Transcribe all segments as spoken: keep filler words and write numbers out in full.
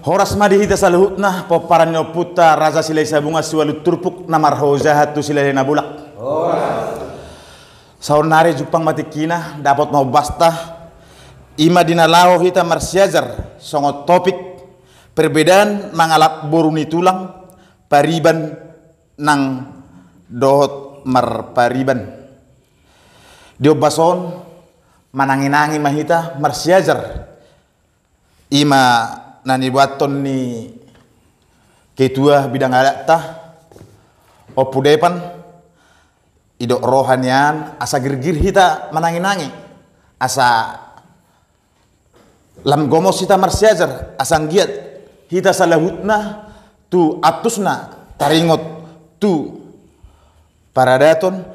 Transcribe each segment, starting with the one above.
Horas ma di hita saluhutna, pomparan ni ompunta Raja Silahi Sabungan siualu turpuk na marhojahan tu Silalahi Nabolak. Horas. Saonnari jumpang ma tingkina, dapot ma umbasta, i ma di na laho hita marsiajar songon topik perbedaan mangalap boru ni tulang, pariban nang dohot marpariban. Di ombas on, manangi-nangi ma hita marsiajar. I ma na nibuathon ni ketua bidang adatta, Ompu Depan, didok roha nian asa girgir hita manangi-nangi, asa lam gomos hita marsiajar, asa anggiat hita saluhutna tu antusna taringot tu paradaton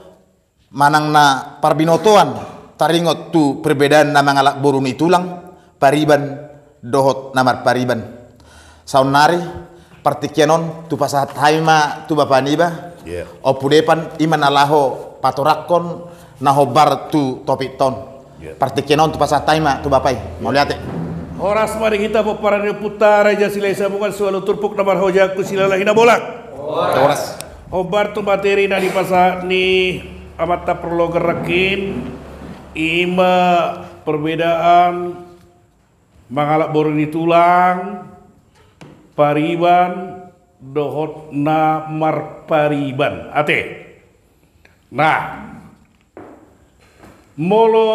manang na parbinotoan taringot tu perbedaan na mangalap boru ni tulang, pariban dohot na marpariban. Saonnari partingkian on tupasahat hami ma tu bapa niba, Iya. Ompu Depan, i ma na laho patorangkon na hombar tu topik on. Iya. Partingkian on tupasahat hami ma tu bapa i. Mauliate. Horas ma di hita pomparan ni ompunta Raja Silahi Sabungan siualu turpuk na marhojahan tu Silalahi Nabolak. Horas. Hombar tu materi na dipasahat ni amanta parlogar nangkin, i ma perbedaan mangalap boru ni tulang, pariban dohot na marpariban. Ate. Nah, molo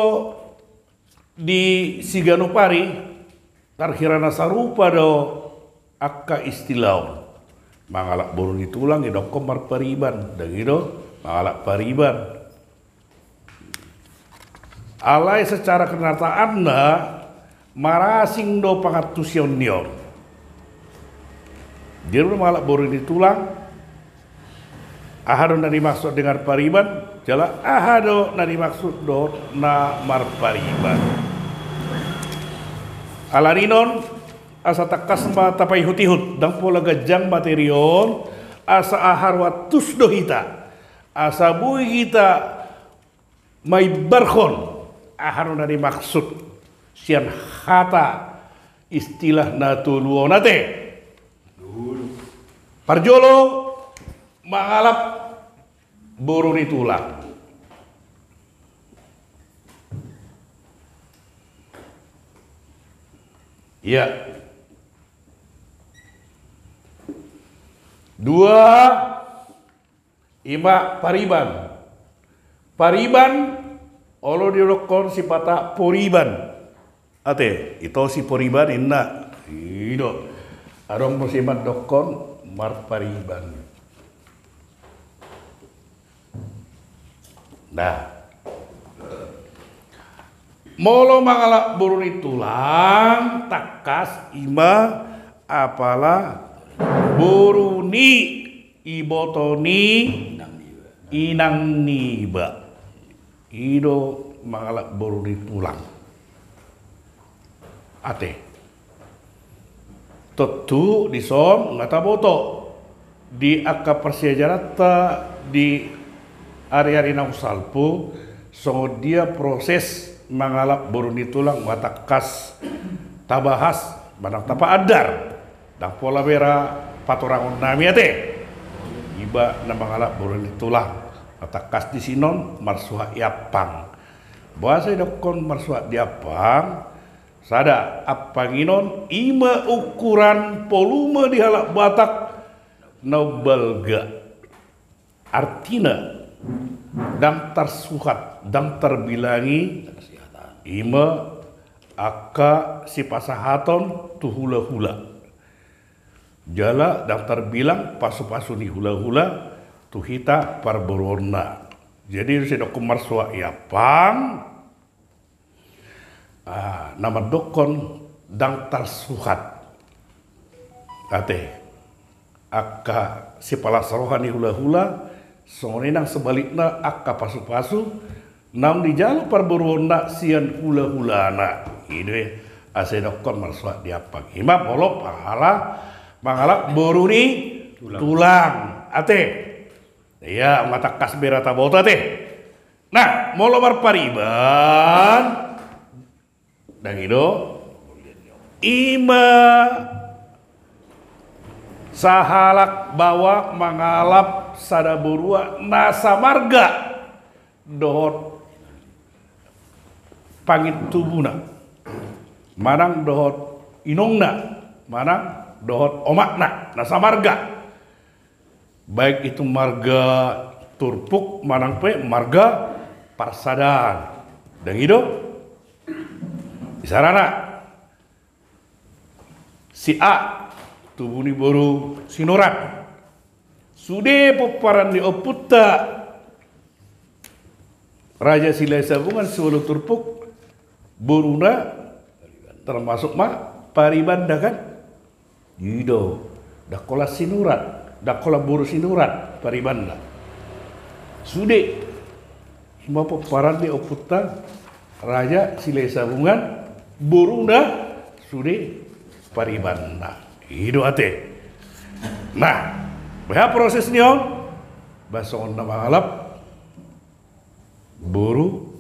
di siganup ari, tarhira na sarupa do angka istilah on. Mangalap boru ni tulang didokkon marpariban, dang i do mangalap pariban. Alai secara kenyataanna marasing do pangantusion ni on. Dia do mangalap boru ni tulang, aha do na dimaksud dengan pariban, jala aha do na dimaksud dohot na marpariban. Alani on, asa tangkas ma tapaihut-ihut, dang pola ganjang materi on, asa aha ro antus do hita, asa boi hita maimbarhon aha do na dimaksud sian hata istilah na tolu on, ate. Parjolo, mangalap boru ni tulang. Iya. Dua, i ma pariban. Pariban, olo didokkon sipata poriban. Ate, ito si poriban inna. I do. Adong muse mandokkon marpariban. Nah. Molo mangalap boru ni tulang, tangkas i ma apala boru ni iboto ni inang niba. I do mangalap boru ni tulang. Ate. Tontu dison nga taboto di angka parsiajaranta di ari-ari naung salpu, songon dia proses mangalap boru ni tulang, nga tangkas tabahas manang tapaandar. Dang pola bera patorangon nami, ate. Iba na mangalap boru ni tulang, nga tangkas dison marsuhat di ampang. Boasa didokkon marsuhat di ampang? Sada, ampang i on i ma ukuran volume di halak Batak na umbalga. Artina, dang tarsuhat, dang tarbilangi, i ma angka sipasahaton tu hula-hula. Jala dang tarbilang pasu-pasu ni hula-hula tu hita parboruonna. Jadi, sai didokkon marsuhat di ampang, ah, na mandokkon dang tarsuhat. Ate, angka sipalas roha ni hula-hula, songon i nang sebalikna angka pasu-pasu, naung dijalo parboruonna sian hula-hulana. I do i, asa didokkon marsuhat di ampang. I ma molo mangalap, mangalap boru ni tulang. Tulang. Ate. Ia, nga tangkas bera taboto, ate. Nah, molo marpariban, dang i do, i ma Sahalak baoa mangalap sada borua na samarga dohot pangintubuna, manang dohot inongna, manang dohot omakna, na samarga. Baik itu marga turpuk manang pe marga parsadaan. Dang i do? Isarana, si A, tubu ni boru Sinurat. Sude pomparan ni ompunta Raja Silahisabungan siualu turpuk, boruna termasuk ma paribanna kan? I do, dang holan Sinurat, dang holan boru Sinurat paribanna. Sude, i ma pomparan ni ompunta Raja Silahisabungan, boruna sude paribanna. I do ate. Nah, beha proses ni on, ba songon na mangalap boru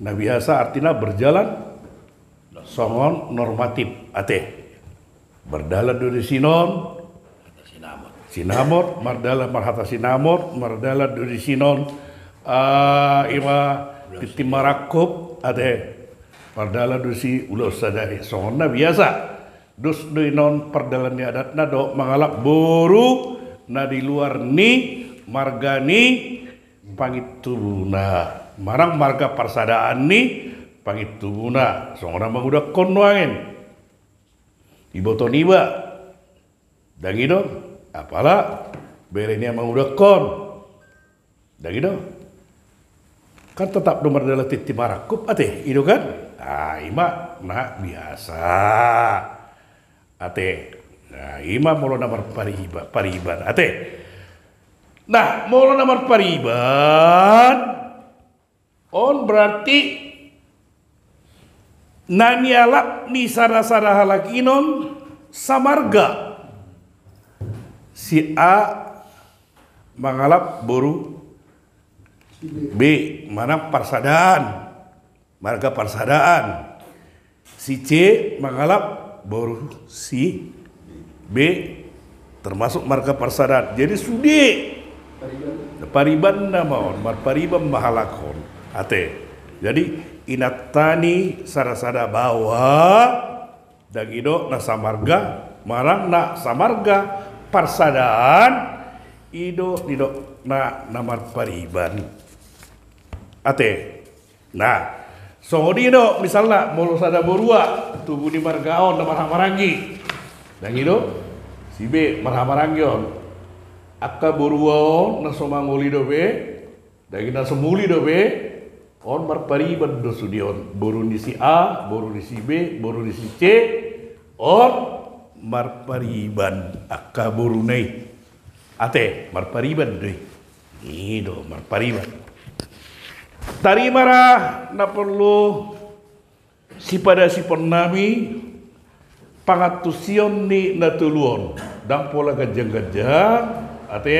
na biasa, artina berjalan songon normatif ate. Mardalan do di sinon sinamot, mardalan marhata sinamot, mardalan do di sinon, ah, i ma tintin marangkup ate. Mardalan do si ulaon sadari songon na biasa. Dos do i non pardalan ni adatna dohot mangalap boru na di luar ni marga ni pangintubuna, manang marga parsadaan ni pangintubuna, songon na mangudakkon nuaeng. Diboto niba, dang i do? Apala bere ni na mangudakkon. Dang i do? Kan tetap do mardalan tintin marangkup ate, i do kan? Ah, i ma na biasa ate. Nah, i ma molo na marpariba-, pariban ate. Nah, molo na marpariban, on berarti na nialap ni sada-sada halak i non samarga. Si A mangalap boru B, manang parsadaan, marga parsadaan. Si C mangalap boru si B, termasuk marga parsadaan. Jadi sude paribanna ma on, marpariban ma halak on ate. Jadi inanta ni sada-sada baoa, dang i do, na samarga manang na samarga parsadaan, i do didok na, na marpariban ate. Nah, songon i do misalna molo sada borua tubu ni marga on na marhahamaranggi. Dang i do? Si B marhahamaranggi on. Angka borua on na so mangoli dope, dang i na so muli dope, on marpariban do sude on. Boru ni si A, boru ni si B, boru ni si C, on marpariban angka boruna i. Ate, marpariban do i. I do, marpariban. Tarima ra na porlu sipadasipon nami pangantusion ni na tolu on. Dang pola ganjang-ganjang ate,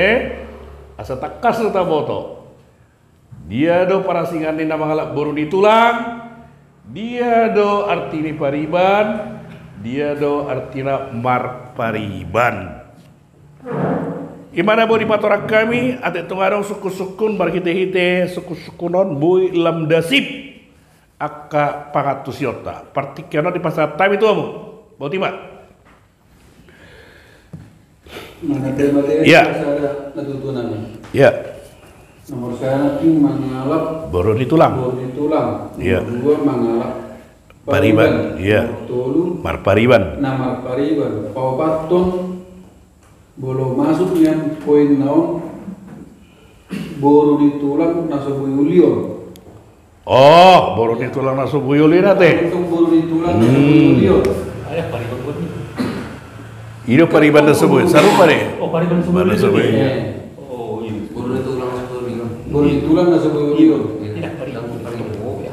asa tangkas do taboto. Dia do parasingan ni na mangalap boru ni tulang, dia do arti ni pariban, dia do artina marpariban. I ma na boi dipatorang hami, ate, tung adong sungkun-sungkun marhite-hite sungkun-sungkun on boi lam dasip angka pangantusionta. Partingkian on dipasahat hami tu hamu. Boti ma. Mangate-mate. Iya. Sada na tutu nami. Iya. Nomor sada mangalap boru ni tulang. Boru ni tulang. Iya. Nomor dua mangalap pariban. Pariban. Iya. Nomor tolu marpariban. Na marpariban. Paopathon, molo masuk nian poin na on, boru ni tulang na so boi uli on. Oh, boru ni tulang na so boi uli on ate. Untung boru ni tulang na so boi uli on. Hmm. I do pariban na so boi, sarupa do i. Oh, pariban na so boi uli on. Iya. Oh, iya. Boru ni tulang na so boi uli on. Boru ni tulang na so boi uli on. Iya. Tidak pariban. Pariban. Oh, iya.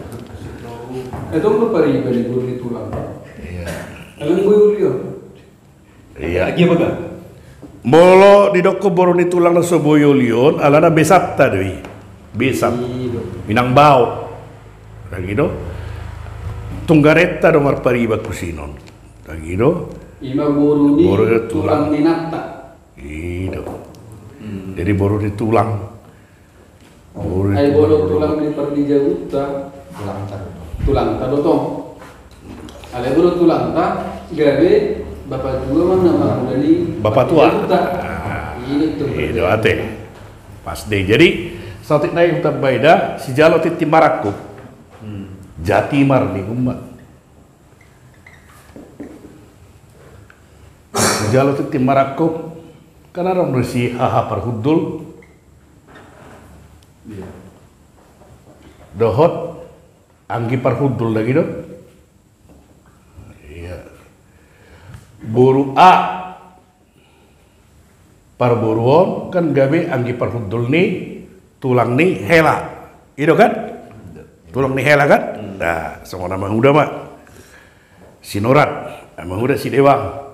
Itu pariban di boru ni tulang. Iya. Alana boi uli on. Iya. Lagi apa, Kak? Molo didokkon boru ni tulang na so boi uli on, alana besanta do i. Besan. Iya. Minang bao. Dang i do? Tunggarenta do marpariban tu sinon. Dang i do? Ima boru ni boru ni tulang. Tulang ni inanta. I do. Hmm. Jadi boru ni tulang. Boru ni tulang. Ai molo tulang ni pardijabunta. Tulangta do tong. Tulangta do tong. Alai molo tulangta gabe bapa tua ma na mangula ni pardijabunta. Bapa tua. Ah, i do tong. I do ate. Pas dei. Jadi saotik nai hutambai da, sijalo tintin marangkup. Hmm. Jati marni umma. Jalo tintin marangkup, kan adong do disi haha parhundul. Iya. Dohot anggi parhundul lagi do. Iya. Boru A. Parboru on kan gabe anggi parhundul ni tulang ni hela. I do kan? Tulang ni hela kan? Hmm. Nah, songon amanguda ma. Sinurat, amanguda Sidewang.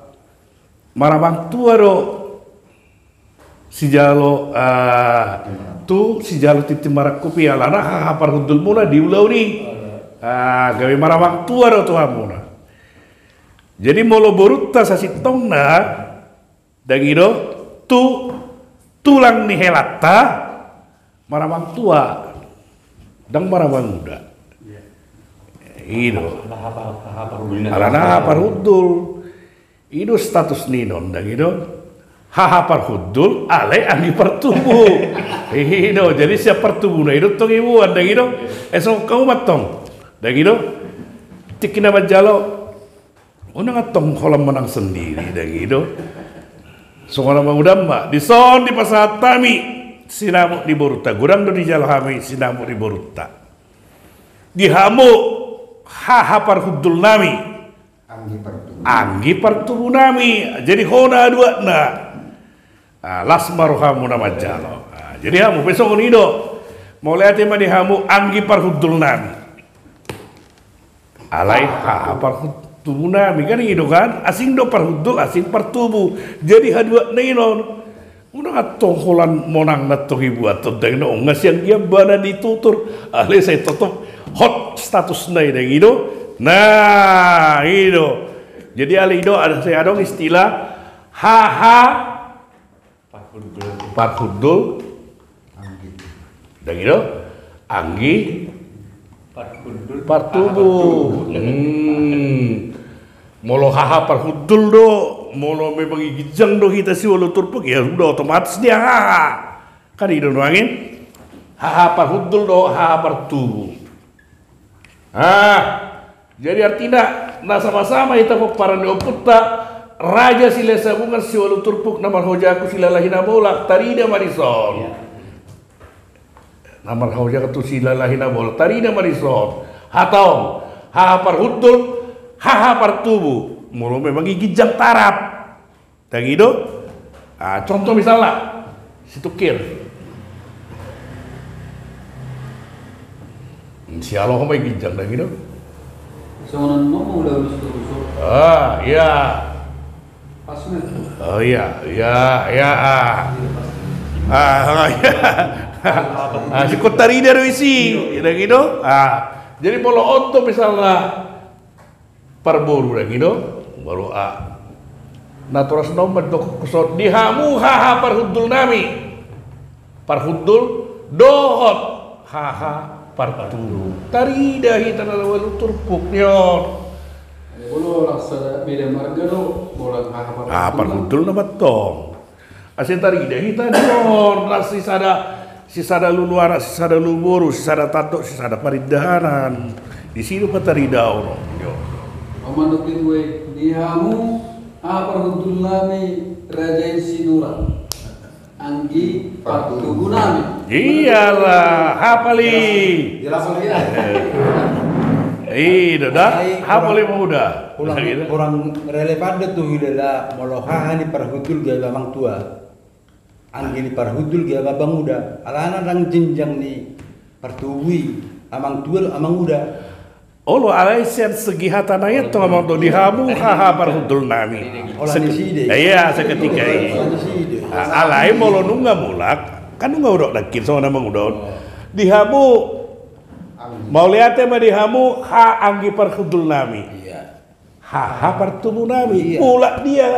Maramang tua do sijalo, ah, tu sijalo tintin marangkup i alana haha parhundulmuna di ulaon i. Ah, gabe maramang tua do tu hamuna. Jadi molo borunta sasintongna, dang i do, tu tulang ni helanta, maramang tua, dang maramang uda. Iya. I do. Alana haha par-, haha parhundul. Alana haha parhundul. I do status ni inanta, dang i do. Haha parhundul, alai anggi partubu. I do, jadi sian partubuna i do tong iboan, dang i do. Eh, songon hamu ma tong, dang i do. Tingki na manjalo. Unang antong holan manang sandiri, dang i do. Songon amanguda ma, dison dipasahat hami sinamot ni borunta, godang do dijalo hami sinamot ni borunta. Di hamu haha parhundulnami. Anggi partubu. Anggi partubunami. Jadi hona aduatna. Ah, las ma rohamu na manjalo. Ah, jadi hamu pe songon i do. Mauliate ma di hamu anggi parhundulnami. Alai haha parhundulnami, kan i do kan? Asing do parhundul, asing partubu. Jadi haduatna i non. Unang antong holan monang na tong iboan tong, dang i do, nunga sian giambana ditutur. Alai sai totop hot statusna i, dang i do. Nah, i do. Jadi alai i do, ada, sai adong istilah haha parhundul. Parhundul. Anggi. Dang i do? Anggi. Parhundul. Partubu. Haha partubu. Hmm. Molo haha parhundul do, molo memang i ginjang do hita siualu turpuk, ya sudah otomatis dia haha. Kan i do nuaeng. Haha parhundul do, haha partubu. Ah, jadi artina, na sama-sama hita pomparan ni ompunta, Raja Silahisabungan siualu turpuk na marhaojahan tu Silalahi Nabolak, tarida ma dison. Iya. Na marhaojahan tu Silalahi Nabolak, tarida ma dison. Hata on, haha parhundul, haha partubu. Molo memang i ginjang tarap. Dang i do? Ah, contoh misalna, situngkir. Sialo ho ma i ginjang, dang i do? Songon on ma ulaon situngkir. Ah, iya. Pas ma. Oh iya, iya, iya, ah. Iya, pas. Ah, ah, iya. Ah, singkop tarida do isi, dang i do? Ah, jadi molo on do misalna, parboru, dang i do, molo a. Natorasna on ma dohonon, di hamu haha parhundulnami. Parhundul dohot haha partubu. Tarida hita na ualu turpuk ni on. Molo laos sada beda marga do, molo haha parhundul. Ah, parhundul nama tong. Asa tarida hita di on, ras sisada, sisada lulu anak, sisada lulu boru, sisada tandok, sisada parindahanan. Disi do pataridaon. Yo. Paman dohot tutu, di hamu haha parhundulnami Raja i Sinurat. Anggi partubunami. Iyalah, hapal i. Jelas, jelas. Iya. Ih, do da, hapal i, Amanguda. Kurang, kurang relevan do tu hita da, molo haha ni parhundul gabe amang tua. Anggi ni parhundul gabe amanguda. Alana ndang jenjang ni partubu i, amang tua dohot amanguda. Olo, alai sian segi hata nai antong, amang, do di hamu haha parhundulnami. Olah ni side. Iya, seketika i. Olah ni side. Ah, alai molo nunga mulak, kan nunga hudok nangkin songon amanguda on. Oh. Di hamu, mauliate ma di hamu haha anggi parhundulnami. Iya. Haha partubu nami. Iya. Mulak dia.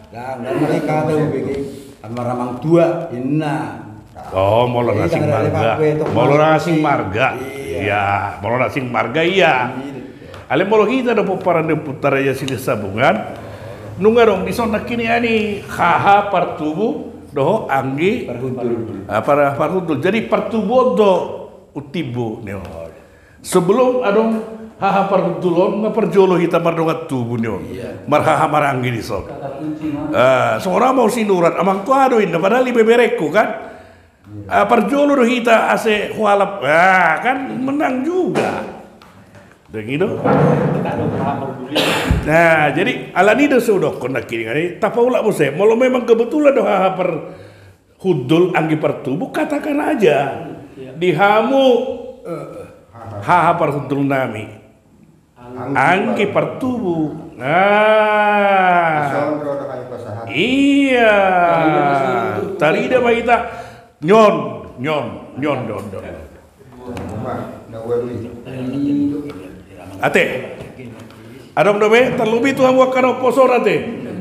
Nah, nggak mereka tahu begini. Sama ramang tua, inna. Oh, molo na asing marga. Molo na asing marga. Iya. Iya, molo na asing marga, iya. Iya. Alai molo hita do pomparan ni Ompunta Raja Silisabungan, nunga adong dison nangkiningan i haha partubu dohot anggi parhundul. Ah, par-, parhundul. Jadi partubu on do untimbo ni on. Sebelum adong haha parhundul on, nunga parjolo hita mardongan tubu ni on. Iya. Marhaha maranggi dison. Kata kunci, Mas. Ah, songon na mau sinurat, amang tua do inna, padahal ibeberengku kan. Ah, parjolo do hita ase hualap. Ah, kan menang juga. Dang i do. Nah, jadi alani do so hudokkon nangkiningan i, tapaulak muse. Molo memang kebetulan do haha parhundul anggi partubu, katakan aja. Iya. Di hamu, eh, haha parhundul nami. Anggi partubu. Nah. Iya. Tarida ma hita. Nyon, nyon, nyon, nyon, nyon. Ate. Adong dope, tarlobi tu hamu angka na omposon ate.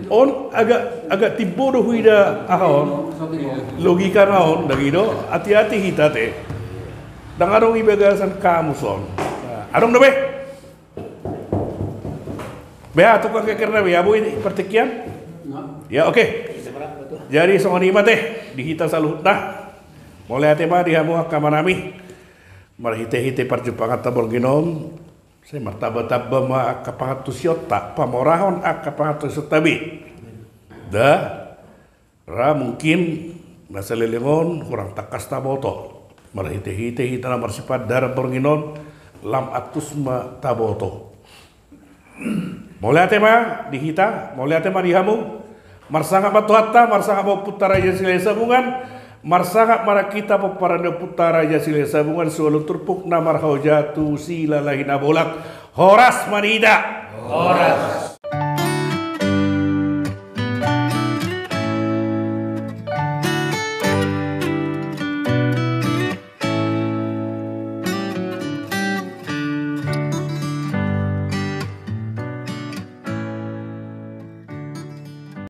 On agak, agak timbo do huida aha on. Logika na on, dang i do, hati-hati hita ate. Dang adong i bagasan hamu son. Adong dope. Bea, tukang keker na bea, boi partingkian? Ya, oke. Jadi, songon i ma ate, di hita saluhutna. Mauliate ma di hamu angka amanami. Marhite-hite parjumpanganta borngin on. Sai martamba-tamba ma angka pangantusionta, pamorahon angka pangantusionta be. Da. Ra mungkin na saleleng on hurang tangkas taboto. Marhite-hite hita na marsipandar borngin on, lam antus ma taboto. Mauliate ma di hita, mauliate ma di hamu. Marsangap ma Tuhanta, marsangap ma Ompunta Raja Silahisabungan, marsangap ma nang hita pomparan ni Ompunta Raja Silahisabungan, sualun turpuk na marhaoja tu Silalahi Nabolak. Horas ma di hita. Horas.